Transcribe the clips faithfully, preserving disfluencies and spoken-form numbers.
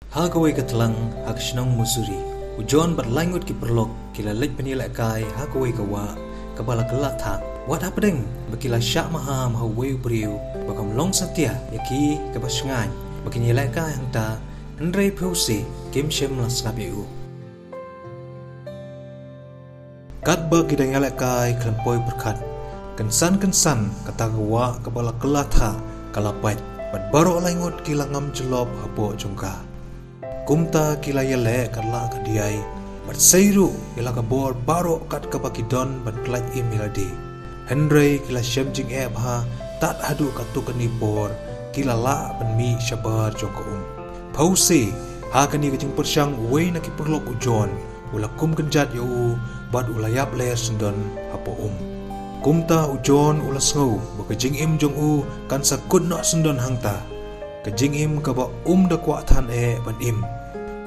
Ha kawei ka tlang ha ka shnong Missouri, u John bad lai ngut ki paralok ki la leit ban ïalehkai ha kawei ka wah kaba la kylla thah. Wat hapdeng ba ki la shah maham ha uwei u briew ba kam long satia ïa ki kaba shngaiñ ba kin ïalehkai hangta, hynrei phewse kim shym la sngap ïa u. Katba ki dang ïalehkai khlem poi pyrkhat, kynsan kynsan kata ka wah kaba la kylla thah ka la pait, bad baroh lai ngut ki la ngam jyllop hapoh jong ka. Kumta ki la ïaleh kat la ka diai, bad sei ruh ïa la ka bor baroh kat kaba ki don ban pyllait im ïa lade. Hynrei ki la shem jingeh bha, tad haduh katto katne por ki la lah ban mih shabar jong ka um. Phewse, ha kane ka jingpyrshang uwei na ki paralok u John u la kum kynjat ïa u bad u la ïap ler syndon hapoh um. Kumta u John u la sngew ba ka jingim jong u kan sa kut noh syndon hangta, ka jingim kaba um da kwah than eh ban im,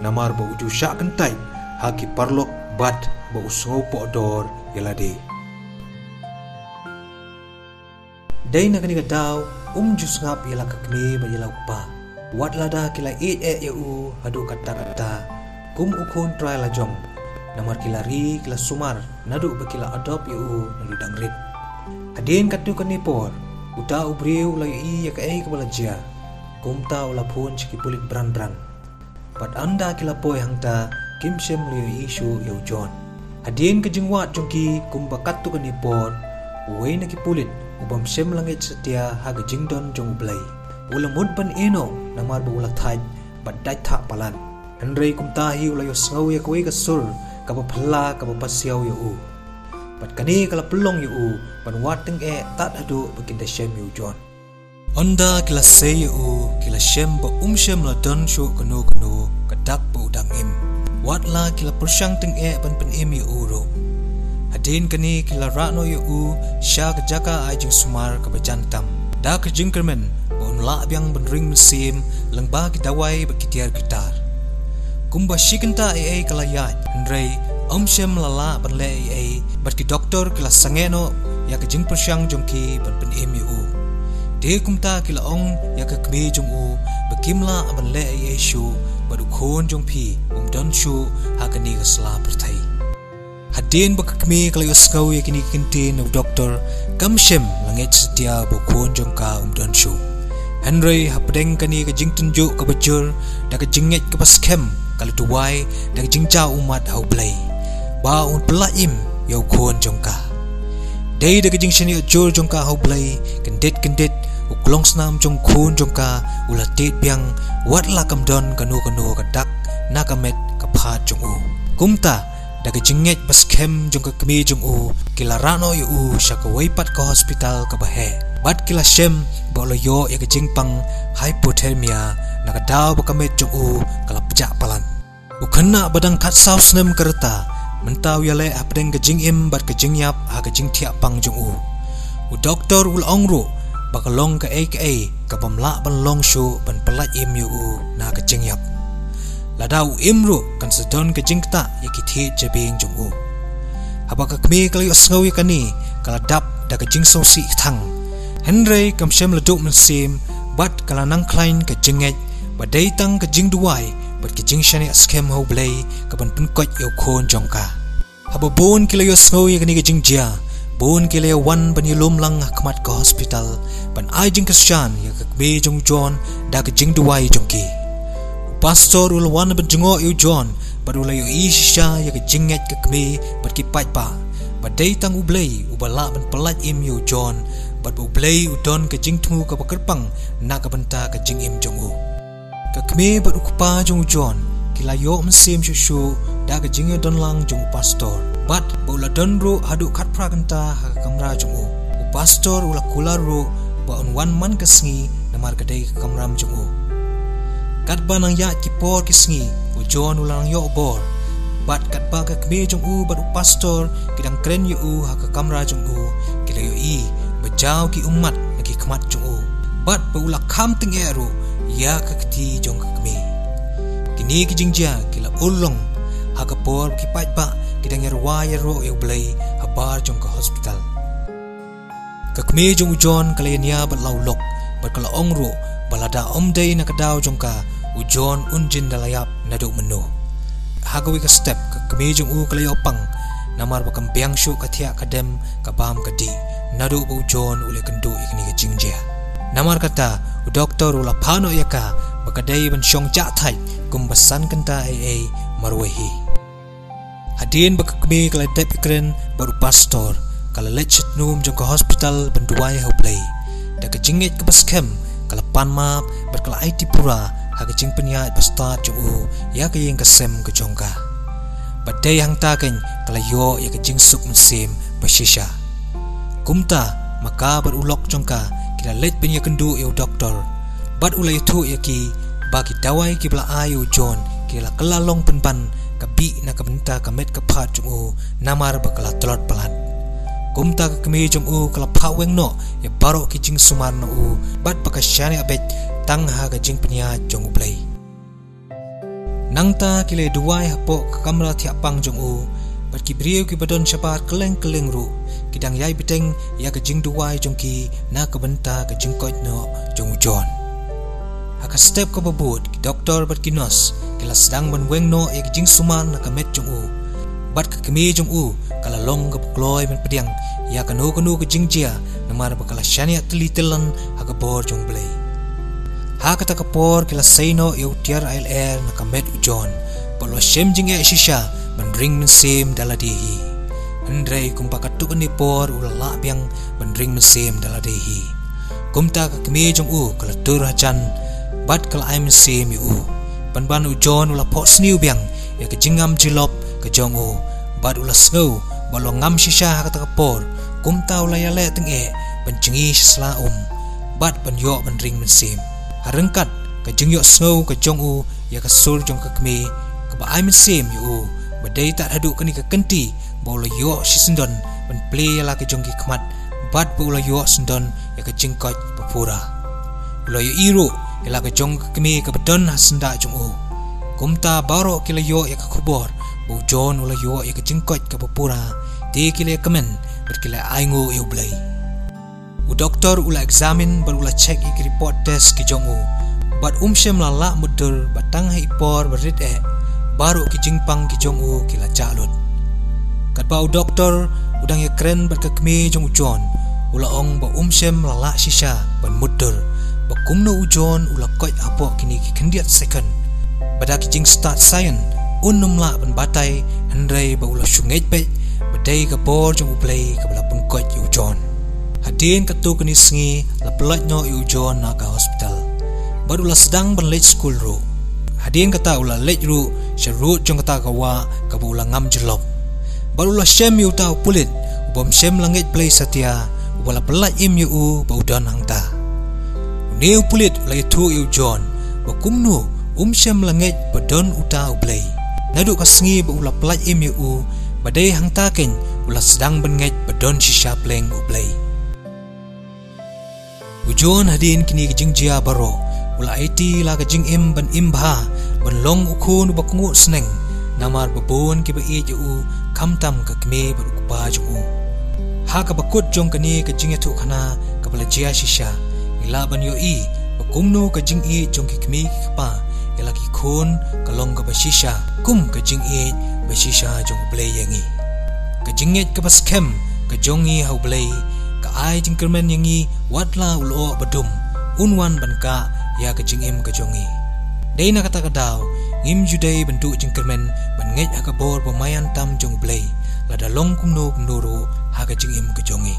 namar ba u ju shah kyntait ha ki paralok bad ba u sngew pohdor ïa lade. Dei na kane ka daw um ju sngap ïa la ka kmie bad ïa la u kpa, wat lada ki la ïeit eh ïa u haduh katta katta kum u khun trai la jong, namar ki la ri ki la sumar naduh ba ki la adopt ïa u naduh dang rit. Hadien katto katne por, uta u briew u la ïohi ïa kaei kaba la jia, kumta u la phone sha ki pulit bran bran. Bad ynda ki la poi hangta, kim shym la ïohi shuh ïa u John. Hadien ka jingwad jong ki kumba katto katne por, uwei na ki pulit u bym shym la ngeit satia ha ka jingdon jong U Blei, u la mut ban ïehnoh namar ba u la thait bad dait thah palat. Hynrei kumta hi u la ïohsngew ïa kawei ka sur kaba phylla kaba pasiaw ïa u. Bad kane ka la pynlong ïa u ban wad tyngeh tad haduh ba kin da shem ïa u John. Ynda ki la sei ïa u, ki la shem ba um shym la don shuh kano kano ka dak ba u dang im. Wat la ki la pyrshang tyngeh ban pynim ïa u ruh. Hadien kane ki la rah noh ïa u sha ka jaka ai jingsumar kaba jan tam, da ka jingkyrmen ba un lah biang ban ring mynsiem lyngba ki dawai bad ki tiar ki tar. Kumba shi kynta ei ei ka la ïaid, hynrei um shym la lah ban leh ei ei, bad ki doktor ki la sangeh noh ïa ka jingpyrshang jong ki ban pynim ïa u. Te kumta ki la ong ïa ka kmie jong u ba kim lah ban leh ei ei shuh, bad u khun jong phi um don shuh ha kane ka sla pyrthei. Hadien ba ka kmie ka la ïohsngew ïa kine ki kyntien na u doktor, kam shym la ngeit satia ba u khun jong ka um don shuh. Hynrei hapdeng kane ka jingtynjuh kaba jur, da ka jingngeit kaba skhem, ka la duwai da ka jingjaw ummat ha U Blei ba un pyllait im ïa u khun jong ka. Dei da ka jingshaniah jur jong ka ha U Blei, kyndit kyndit u klongsnam jong u khun jong ka u la tied biang, wat la kam don kano kano ka dak na ka met ka phad jong u. Kumta, da ka jingngeit ba skhem jong ka kmie jong u, ki la rah noh ïa u sha kawei pat ka hospital kaba heh. Bad ki la shem ba u la ïoh ïa ka jingpang hypothermia, na ka daw ba ka met jong u ka la pjah palat. U khynnah ba dang khatsaw snem ka rta, mynta u ïaleh hapdeng ka jingim bad ka jingïap ha ka jingthiah pang jong u. U doktor u la ong ruh ba ka long kaei kaei kabym lah ban long shuh ban pyllait im ïa u na ka jingïap. Lada u im ruh kan sa don ka jingktah ïa ki thied jabieng jong u. Haba ka kmie ka la ïohsngew ïa kane, ka la dap da ka jingsngewsih kthang. Hynrei kam shym la duh mynsiem, bad ka la nang khlaiñ ka jingngeit ba dei tang ka jingduwai bad ka jingshaniah skhem ha U Blei kaban pynkoit ïa u khun jong ka. Haba bun ki la ïohsngew ïa kane ka jingjia, bun ki la ïawan ban ïalum lang ha khmat ka hospital ban ai jingkyrshan ïa ka kmie jong u John da ka jingduwai jong ki. U pastor u la wan ban jngoh ïa u John, bad u la ïohi shisha ïa ka jingngeit ka kmie bad ki paidbah, ba dei tang U Blei uba lah ban pyllait im ïa u John, bad ba U Blei u don ka jingthmu kaba kyrpang na ka bynta ka jingim jong u. Ka kmie bad u kpa jong u John ki la ïoh mynsiem shuh shuh da ka jingïadon lang jong u pastor, bad ba u la don ruh haduh khatphra kynta ha ka kamra jong u. U pastor u la kular ruh ba un wan man ka sngi, namar ka dei ka kamram jong u. Katba nang ïaid ki por ki sngi, u John u la nang ïoh bor. Bad katba ka kmie jong u bad u pastor ki dang kren ïa u ha ka kamra jong u, ki la ïohi ba jaw ki ummat na ki khmat jong u, bad ba u la kham tyngeh ruh ïa ka kti jong ka kmie. Kine ki jingjia ki la urlong ha ka por ki paidbah ki dang ïarwai ïaroh ïa U Blei habar jong ka hospital. Ka kmie jong u John ka la ïania bad la u lok, bad ka la ong ruh ba lada ym dei na ka daw jong ka, U John un jin da la ïap naduh mynno. Ha kawei ka step ka kmie jong u ka la ïoh pang, namar ba kam biang shuh ka thiah ka dem, ka bam ka dih, naduh ba u John u la ïakynduh ïa kane ka jingjia. Namar kata, u doktor u la phah noh ïa ka ba ka dei ban shong jah thait kumba san kynta eiei marwei hi. Hadien ba ka kmie ka la dep ïakren bad u pastor, ka la leit sha tnum jong ka hospital ban duwai ha U Blei. Da ka jingngeit kaba skhem, ka la pan map bad ka la aiti pura ha ka jingpynïaid bastad jong u ïa ka ïing ka sem ka jong ka. Bad dei hangta keiñ ka la ïoh ïa ka jingsuk mynsiem ba shisha. Kumta, ma ka bad u lok jong ka ki la leit pynïakynduh ïa u doktor. Bad u la ïathuh ïa ki ba ki dawai kiba la ai ïa u John ki la kylla long pynban ka bih na ka bynta ka met ka phad jong u, namar ba ka la tlot palat. Kumta ka kmie jong u ka la phah weng noh ïa baroh ki jingsumar na u, bad ba ka shaniah beit tang ha ka jingpynïaid jong U Blei. Nangta ki la duwai hapoh ka kamra thiah pang jong u, bad ki briew kiba don shabar kylleng kylleng ruh ki dang ïai bteng ïa ka jingduwai jong ki na ka bynta ka jingkoit noh jong u John. Ha ka step kaba bud, ki doktor bad ki nurse ki la sdang ban weng noh ïa ka jingsumar na ka met jong u. Bad ka kmie jong u ka la long kaba kloi ban pdiang ïa kano kano ka jingjia, namar ba ka la shaniah tylli tyllan ha ka bor jong U Blei. Ha kata ka por ki la sei noh ïa u tiar ailad na ka met u John, bad u la shem jingeh shisha ban ring mynsiem da lade hi. Hynrei kumba katto katne por u la lah biang ban ring mynsiem da lade hi. Kumta ka kmie jong u ka la tur hajan, bad ka la ai mynsiem ïa u. Pynban u John u la phohsniew biang ïa ka jingngam jyllop ka jong u, bad u la sngew ba u la ngam shisha ha kata ka por. Kumta u la ïaleh tyngeh ban jngi sha sla um, bad ban ïoh ban ring mynsiem. Ha ryngkat ka jingïohsngew ka jong u ïa ka sur jong ka kmie kaba ai mynsiem ïa u, ba dei tad haduh kane ka kynti ba u la ïoh shisyndon ban plie ïa la ka jong ki khmat, bad ba u la ïoh syndon ïa ka jingkoit ba pura. U la ïohi ruh ïa la ka jong ka kmie kaba don ha syndah jong u. Kumta baroh ki la ïoh ïa ka khubor ba u John u la ïoh ïa ka jingkoit kaba pura, te ki la ïakmen bad ki la ainguh ïa U Blei. U doktor u la examine bad u la check ïa ki report test ki jong u, bad um shym la lah mutdur ba tang ha i por ba rit eh, baroh ki jingpang ki jong u ki la jah lut. Katba u doktor u dang ïakren bad ka kmie jong u John, u la ong ba um shym la lah shisha ban mutdur ba kumno u John u la koit hapoh kine ki khyndiat second. Ba da ki jingstad science un ym lah ban batai, hynrei ba u la shu ngeit beit ba dei ka bor jong U Blei kaba la pynkoit ïa u John. Hadien katto katne sngi la pynlait noh ïa u John na ka hospital, bad u la sdang ban leit skul ruh. Hadien kata u la leit ruh sha rud jong kata ka wah kaba u la ngam jyllop, bad u la shem ïa uta u pulit uba um shym la ngeit Blei satia, uba la pynlait im ïa u ba u don hangta. Une u pulit u la ïathuh ïa u John ba kumno um shym la ngeit ba don uta U Blei. Naduh ka sngi ba u la pynlait im ïa u, ba dei hangta keiñ u la sdang ban ngeit ba don shisha pleng U Blei. U John hadien kine ki jingjia baroh u la aiti la ka jingim ban im bha, ban long u khun uba kyngoh sneng, namar ba bun kiba ïeit ïa u, khamtam ka kmie bad u kpa jong u. Ha kaba kut jong kane ka jingïathuhkhana kaba la jia shisha, ngi lah ban ïohi ba kumno ka jingïeit jong ki kmie ki kpa ïa la ki khun ka long kaba shisha kum ka jingïeit ba shisha jong U Blei ïa ngi. Ka jingngeit kaba skhem ka jong ngi ha U Blei ka ai jingkyrmen ïa ngi, wat la u lyoh ba dum un wan ban kah ïa ka jingim ka jong ngi. Dei na kata ka daw ngim ju dei ban duh jingkyrmen ban ngeit ha ka bor ba maïan tam jong U Blei, lada long kumno kumno ruh ha ka jingim ka jong ngi.